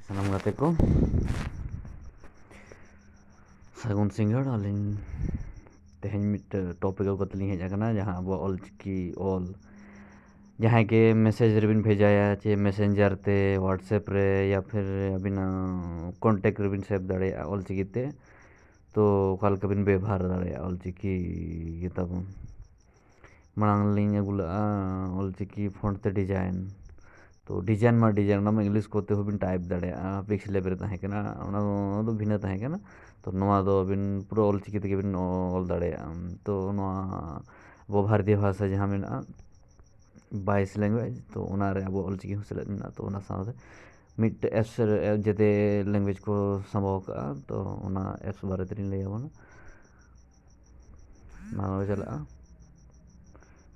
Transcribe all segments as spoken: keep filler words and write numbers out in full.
ᱥᱟᱱᱟᱢ ᱜᱟᱛᱮ ᱠᱚ, ᱥᱟᱹᱜᱩᱱ ᱥᱤᱸᱜᱟᱹᱲ᱾ ᱟᱹᱞᱤᱧ ᱛᱮᱦᱮᱧ ᱢᱤᱫᱴᱮᱱ ᱴᱚᱯᱤᱠ ᱟᱹᱜᱩ ᱠᱟᱛᱮ ᱞᱤᱧ ᱦᱮᱡ ᱟᱠᱟᱱᱟ, ᱡᱟᱦᱟᱸ ᱟᱵᱚᱣᱟᱜ ᱚᱞᱪᱤᱠᱤ ᱚᱞ, ᱡᱟᱦᱟᱸᱭ ᱜᱮ ᱢᱮᱥᱮᱡᱽ ᱨᱮᱵᱤᱱ ᱵᱷᱮᱡᱟᱭᱟ, ᱪᱮ ᱢᱮᱥᱮᱧᱡᱟᱨ ᱛᱮ, ᱦᱳᱣᱟᱴᱥᱮᱯ ᱨᱮ, ᱭᱟ ᱯᱷᱤᱨ ᱟᱹᱵᱤᱱᱟᱜ ᱠᱚᱱᱴᱮᱠᱴ ᱨᱮᱵᱤᱱ ᱥᱮᱵᱷ ᱫᱟᱲᱮᱭᱟᱜᱼᱟ ᱚᱞᱪᱤᱠᱤ ᱛᱮ᱾ ᱛᱚ ᱚᱠᱟ ᱞᱮᱠᱟ ᱵᱤᱱ ᱵᱮᱵᱚᱦᱟᱨ ᱫᱟᱲᱮᱭᱟᱜᱼᱟ ᱚᱞᱪᱤᱠᱤ ᱜᱮ ᱛᱟᱵᱚᱱ? ᱢᱟᱲᱟᱝ ᱞᱤᱧ ᱟᱹᱜᱩ ᱞᱮᱜᱼᱟ ᱚᱞᱪᱤᱠᱤ ᱯᱷᱚᱱᱴ ᱛᱮ ᱰᱤᱡᱟᱭᱤᱱ᱾ ᱛᱚ ᱰᱤᱡᱟᱭᱤᱱ ᱢᱟ ᱰᱤᱡᱟᱭᱤᱱ, ᱚᱱᱟ ᱢᱟ ᱤᱝᱞᱤᱥ ᱠᱚᱛᱮ ᱦᱚᱸᱵᱤᱱ ᱴᱟᱭᱤᱯ ᱫᱟᱲᱮᱭᱟᱜᱼᱟ, ᱯᱤᱠᱥ ᱞᱮᱵ ᱨᱮ ᱛᱟᱦᱮᱸ ᱠᱟᱱᱟ, ᱚᱱᱟ ᱫᱚ ᱵᱷᱤᱱᱟᱹ ᱛᱟᱦᱮᱸ ᱠᱟᱱᱟ᱾ ᱛᱚ ᱱᱚᱣᱟ ᱫᱚ ᱟᱹᱵᱤᱱ ᱯᱩᱨᱟᱹ ᱚᱞᱪᱤᱠᱤ ᱛᱮᱜᱮ ᱵᱤᱱ ᱚᱞ ᱫᱟᱲᱮᱭᱟᱜᱼᱟ᱾ ᱛᱚ ᱱᱚᱣᱟ ᱟᱵᱚ ᱵᱷᱟᱨᱚᱛᱤᱭᱚ ᱵᱷᱟᱥᱟ ᱡᱟᱦᱟᱸ ᱢᱮᱱᱟᱜᱼᱟ, ᱵᱟᱭᱤᱥ ᱞᱮᱝᱜᱩᱭᱮᱡᱽ, ᱛᱚ ᱚᱱᱟᱨᱮ ᱟᱵᱚ ᱚᱞᱪᱤᱠᱤ ᱦᱚᱸ ᱥᱮᱞᱮᱫ ᱢᱮᱱᱟᱜᱼᱟ᱾ ᱛᱚ ᱚᱱᱟ ᱥᱟᱶᱛᱮ ᱢᱤᱫᱴᱮᱡ ᱮᱯᱥ ᱨᱮ ᱡᱮᱛᱮ ᱞᱮᱝᱜᱩᱭᱮᱡᱽ ᱠᱚ ᱥᱟᱢᱵᱟᱣ ᱠᱟᱜᱼᱟ᱾ ᱛᱚ ᱚᱱᱟ ᱮᱯᱥ ᱵᱟᱨᱮ ᱛᱮᱞᱤᱧ ᱞᱟᱹᱭ ᱟᱵᱚᱱᱟ᱾ ᱢᱟᱲᱟᱝ ᱨᱮ ᱪᱟᱞᱟᱜᱼᱟ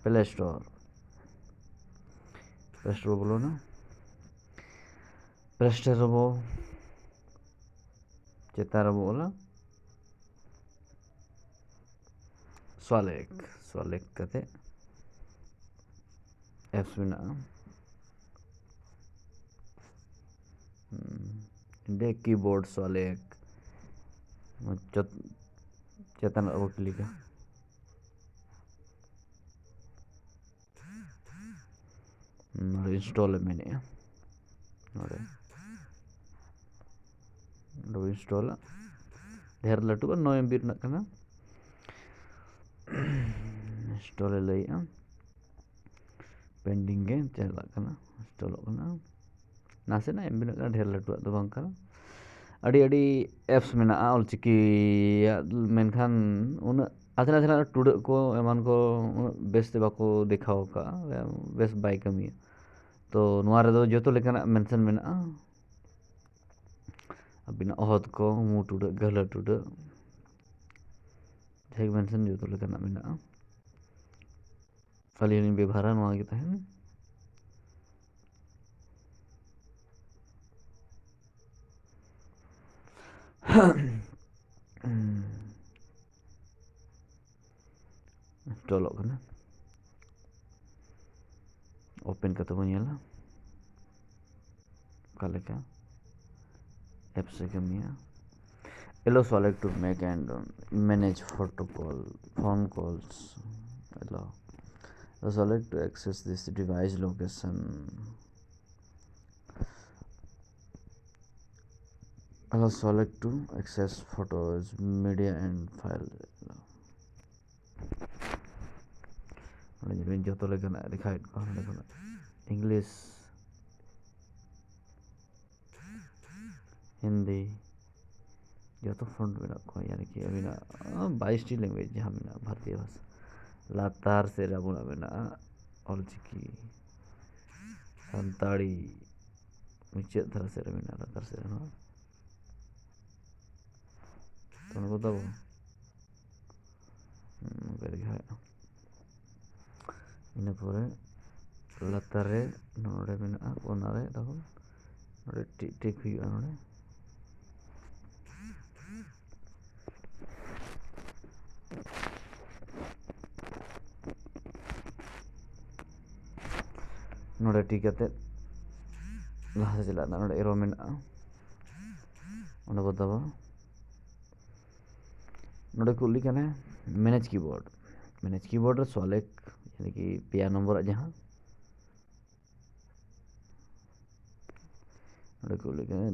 ᱯᱞᱮ ᱥᱴᱳᱨ᱾ ᱯᱞᱮ ᱥᱴᱳᱨ ᱵᱚᱞᱚᱱᱟ᱾ ᱯᱞᱮ ᱥᱴᱳᱨ ᱨᱮᱵᱚ ᱪᱮᱛᱟᱱ ᱨᱮᱵᱚ ᱚᱞᱟ ᱥᱣᱟᱞᱮᱠ᱾ ᱥᱣᱟᱞᱮᱠ ᱠᱟᱛᱮ ᱮᱯᱥ ᱢᱮᱱᱟᱜᱼᱟ᱾ ᱦᱩᱸ, ᱚᱸᱰᱮ ᱠᱤᱵᱳᱨᱰ ᱥᱣᱟᱞᱮᱠ᱾ ᱪᱚᱛ-, ᱪᱮᱛᱟᱱ ᱨᱮ ᱵᱚ ᱠᱞᱤᱠᱟ᱾ ᱱᱚᱰᱮ ᱤᱱᱥᱴᱚᱞ ᱮ ᱢᱮᱱᱮᱜᱼᱟ᱾ ᱱᱚᱰᱮ, ᱱᱚᱰᱮ ᱵᱚ ᱤᱱᱥᱴᱚᱞᱟ᱾ ᱰᱷᱮᱨ ᱞᱟᱹᱴᱩᱜᱼᱟ, ᱱᱚᱭ ᱮᱢ ᱵᱤ ᱨᱮᱱᱟᱜ ᱠᱟᱱᱟ᱾ ᱤᱱᱥᱴᱚᱞ ᱮ ᱞᱟᱹᱭᱮᱜᱼᱟ᱾ ᱯᱮᱱᱰᱤᱝ ᱜᱮ ᱪᱟᱞᱟᱜ ᱠᱟᱱᱟ, ᱤᱱᱥᱴᱚᱞᱚᱜ ᱠᱟᱱᱟ᱾ ᱱᱟᱥᱮᱱᱟᱜ ᱮᱢ ᱵᱤ ᱨᱮᱱᱟᱜ ᱠᱟᱱᱟ, ᱰᱷᱮᱨ ᱞᱟᱹᱴᱩᱣᱟᱜ ᱫᱚ ᱵᱟᱝ ᱠᱟᱱᱟ᱾ ᱟᱹᱰᱤ ᱟᱹᱰᱤ ᱮᱯᱥ ᱢᱮᱱᱟᱜᱼᱟ ᱚᱞᱪᱤᱠᱤᱭᱟᱜ, ᱢᱮᱱᱠᱷᱟᱱ ᱩᱱᱟᱹᱜ ᱟᱛᱷᱱᱟ ᱟᱛᱷᱱᱟ ᱴᱩᱰᱟᱹᱜ ᱠᱚ ᱮᱢᱟᱱ ᱠᱚ ᱩᱱᱟᱹᱜ ᱵᱮᱥ ᱛᱮ ᱵᱟᱠᱚ ᱫᱮᱠᱷᱟᱣ ᱟᱠᱟᱫᱼᱟ, ᱵᱮᱥ ᱵᱟᱭ ᱠᱟᱹᱢᱤᱭᱟ᱾ ᱛᱚ ᱱᱚᱣᱟ ᱨᱮᱫᱚ ᱡᱚᱛᱚ ᱞᱮᱠᱟᱱᱟᱜ ᱢᱮᱱᱥᱮᱱ ᱢᱮᱱᱟᱜᱼᱟ᱾ ᱟᱹᱵᱤᱱᱟᱜ ᱚᱦᱚᱫ ᱠᱚ, ᱢᱩ ᱴᱩᱰᱟᱹᱜ, ᱜᱟᱹᱦᱞᱟᱹ ᱴᱩᱰᱟᱹᱜ, ᱡᱟᱦᱟᱸ ᱜᱮ ᱢᱮᱱᱥᱮᱱ ᱡᱚᱛᱚ ᱞᱮᱠᱟᱱᱟᱜ ᱢᱮᱱᱟᱜᱼᱟ᱾ ᱟᱹᱞᱤᱧ ᱦᱚᱸᱞᱤᱧ ᱵᱮᱵᱷᱟᱨᱟ ᱱᱚᱣᱟ ᱜᱮ ᱛᱟᱦᱮᱱ᱾ ᱤᱱᱥᱴᱚᱞᱚᱜ ᱠᱟᱱᱟ᱾ ᱳᱯᱮᱱ ᱠᱟᱛᱮ ᱵᱚᱱ ᱧᱮᱞᱟ ᱚᱠᱟ ᱞᱮᱠᱟ᱾ apps ᱮ ᱠᱟᱹᱢᱤᱭᱟ. Allow Solek to make and manage photo call, phone calls. Allow, allow Solek to access this device location. Allow Solek to access photos, media and file. ᱱᱚᱰᱮ ᱧᱮᱞ ᱵᱤᱱ ᱡᱚᱛᱚ ᱞᱮᱠᱟᱱᱟᱜ ᱫᱮᱠᱷᱟᱣᱮᱫ ᱠᱚᱣᱟ ᱱᱚᱰᱮ ᱠᱷᱚᱱᱟᱜ, English, ᱦᱤᱱᱫᱤ, ᱡᱚᱛᱚ font ᱢᱮᱱᱟᱜ ᱠᱚᱣᱟ, ᱭᱟᱱᱤ ᱠᱤ ᱟᱹᱵᱤᱱᱟᱜ ᱵᱟᱭᱤᱥ ᱴᱤ language ᱡᱟᱦᱟᱸ ᱢᱮᱱᱟᱜᱼᱟ ᱵᱷᱟᱨᱚᱛᱤᱭᱚ ᱵᱷᱟᱥᱟ᱾ ᱞᱟᱛᱟᱨ ᱥᱮᱫ ᱨᱮ ᱟᱵᱚᱱᱟᱜ ᱢᱮᱱᱟᱜᱼᱟ ᱚᱞᱪᱤᱠᱤ, ᱥᱟᱱᱛᱟᱲᱤ, ᱢᱩᱪᱟᱹᱫ ᱫᱷᱟᱨᱟ ᱥᱮᱫ ᱨᱮ ᱢᱮᱱᱟᱜᱼᱟ, ᱞᱟᱛᱟᱨ ᱥᱮᱫ ᱨᱮ ᱱᱚᱣᱟ᱾ ᱛᱚ ᱱᱚᱣᱟ ᱠᱚ ᱛᱟᱵᱚ᱾ ᱦᱩᱸ, ᱱᱚᱝᱠᱟ ᱜᱮ ᱦᱟᱸᱜ᱾ ᱤᱱᱟᱹ ᱯᱚᱨᱮ ᱞᱟᱛᱟᱨ ᱨᱮ ᱱᱚᱰᱮ ᱢᱮᱱᱟᱜᱼᱟ, ᱚᱱᱟ ᱨᱮ ᱛᱟᱵᱚᱱ ᱱᱚᱰᱮ ᱴᱤᱠ ᱴᱤᱠ ᱦᱩᱭᱩᱜᱼᱟ ᱱᱚᱰᱮ᱾ ᱱᱚᱰᱮ ᱴᱤᱠ ᱠᱟᱛᱮᱫ ᱞᱟᱦᱟ ᱥᱮᱫ ᱪᱟᱞᱟᱜ ᱨᱮᱱᱟᱜ ᱱᱚᱰᱮ arrow ᱢᱮᱱᱟᱜᱼᱟ, ᱚᱸᱰᱮ ᱵᱚ ᱫᱟᱵᱟ᱾ ᱱᱚᱰᱮ ᱠᱩᱞᱤ ᱠᱟᱱᱟ manage keyboard᱾ Manage keyboard ᱨᱮ Solek, ᱭᱟᱱᱤ ᱠᱤ ᱯᱮᱭᱟ ᱱᱚᱢᱵᱚᱨᱟᱜ ᱡᱟᱦᱟᱸ, ᱱᱚᱰᱮ ᱠᱩᱞᱤ ᱠᱟᱱᱟ,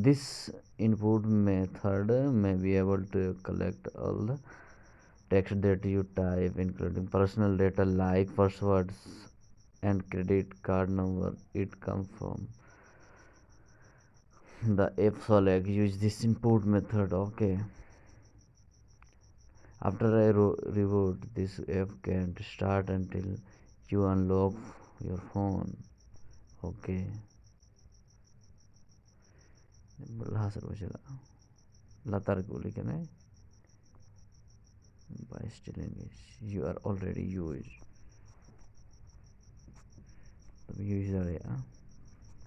this input method may be able to collect all the text that you type, including personal data like passwords and credit card number. It come from the app Solek. Use this input method. Okay. After a ro- reboot, this app can't start until you unlock your phone. Okay. ᱞᱟᱦᱟ ᱥᱮᱫ ᱵᱚ ᱪᱟᱞᱟᱜᱼᱟ᱾ ᱞᱟᱛᱟᱨ ᱨᱮ ᱠᱩᱞᱤ ᱠᱟᱱᱟᱭ, ᱵᱟᱭᱤᱥ T language you are already use. ᱛᱚᱵᱮ use ᱫᱟᱲᱮᱭᱟᱜᱼᱟ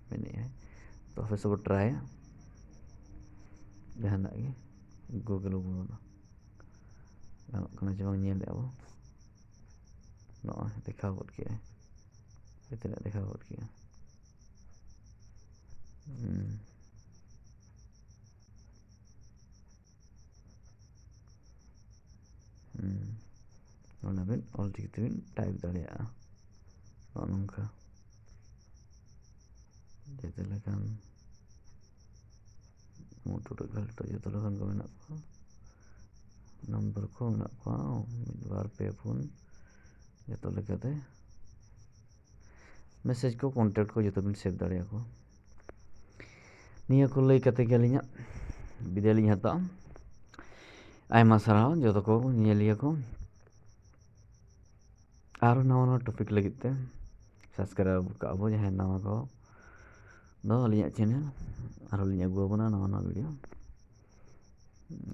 ᱢᱮᱱᱮᱫᱼᱟᱭ᱾ ᱛᱚ ᱦᱟᱯᱮ ᱥᱮ ᱵᱚ ᱴᱨᱟᱭᱟ, ᱡᱟᱦᱟᱱᱟᱜ ᱜᱮ Google ᱵᱚ ᱵᱚᱞᱚᱱᱟ, ᱜᱟᱱᱚᱜ ᱠᱟᱱᱟ ᱪᱮ ᱵᱟᱝ ᱧᱮᱞᱮᱫᱼᱟ ᱵᱚ᱾ ᱱᱚᱜᱼᱚᱭ ᱫᱮᱠᱷᱟᱣ ᱜᱚᱫ ᱠᱮᱫᱼᱟᱭ, ᱛᱤᱱᱟᱹᱜ ᱫᱮᱠᱷᱟᱣ ᱜᱚᱫ ᱠᱮᱫᱼᱟ᱾ ᱦᱩᱸ᱾ ᱚᱱᱟ ᱵᱤᱱ ᱚᱞ ᱪᱤᱠᱤ ᱛᱮᱵᱤᱱ ᱴᱟᱭᱤᱯ ᱫᱟᱲᱮᱭᱟᱜᱼᱟ᱾ ᱱᱚᱜᱼᱚ ᱱᱚᱝᱠᱟ ᱡᱮᱛᱮ ᱞᱮᱠᱟᱱ ᱢᱩᱴᱩᱴ ᱜᱷᱟᱹᱞᱴᱩ ᱡᱚᱛᱚ ᱞᱮᱠᱟᱱ ᱠᱚ ᱢᱮᱱᱟᱜ ᱠᱚᱣᱟ᱾ ᱱᱚᱢᱵᱚᱨ ᱠᱚ ᱢᱮᱱᱟᱜ ᱠᱚᱣᱟ ᱢᱤᱫ, ᱵᱟᱨ, ᱯᱮ, ᱯᱩᱱ, ᱡᱚᱛᱚ ᱞᱮᱠᱟᱛᱮ ᱢᱮᱥᱮᱡᱽ ᱠᱚ, ᱠᱚᱱᱴᱟᱠᱴ ᱠᱚ ᱡᱚᱛᱚ ᱵᱤᱱ ᱥᱮᱵᱷ ᱫᱟᱲᱮᱭᱟᱠᱚᱣᱟ᱾ ᱱᱤᱭᱟᱹ ᱠᱚ ᱞᱟᱹᱭ ᱠᱟᱛᱮ ᱜᱮ ᱟᱹᱞᱤᱧᱟᱜ ᱵᱤᱫᱟᱹᱭ ᱞᱤᱧ ᱦᱟᱛᱟᱣᱟ᱾ ᱟᱭᱢᱟ ᱥᱟᱨᱦᱟᱣ ᱡᱚᱛᱚ ᱠᱚ ᱧᱮᱞᱤᱭᱟᱹ ᱠᱚ᱾ ᱟᱨ ᱱᱟᱣᱟ ᱱᱟᱣᱟ ᱴᱚᱯᱤᱠ ᱞᱟᱹᱜᱤᱫ ᱛᱮ ᱥᱟᱵᱥᱠᱨᱟᱭᱤᱵ ᱠᱟᱜᱼᱟ ᱵᱚ ᱡᱟᱦᱟᱸᱭ ᱱᱟᱣᱟ ᱠᱚ ᱫᱚ ᱟᱹᱞᱤᱧᱟᱜ ᱪᱮᱱᱮᱞ᱾ ᱟᱨᱦᱚᱸ ᱞᱤᱧ ᱟᱹᱜᱩ ᱟᱵᱚᱱᱟ ᱱᱟᱣᱟ ᱱᱟᱣᱟ ᱵᱷᱤᱰᱤᱭᱳ᱾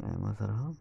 ᱟᱭᱢᱟ ᱥᱟᱨᱦᱟᱣ᱾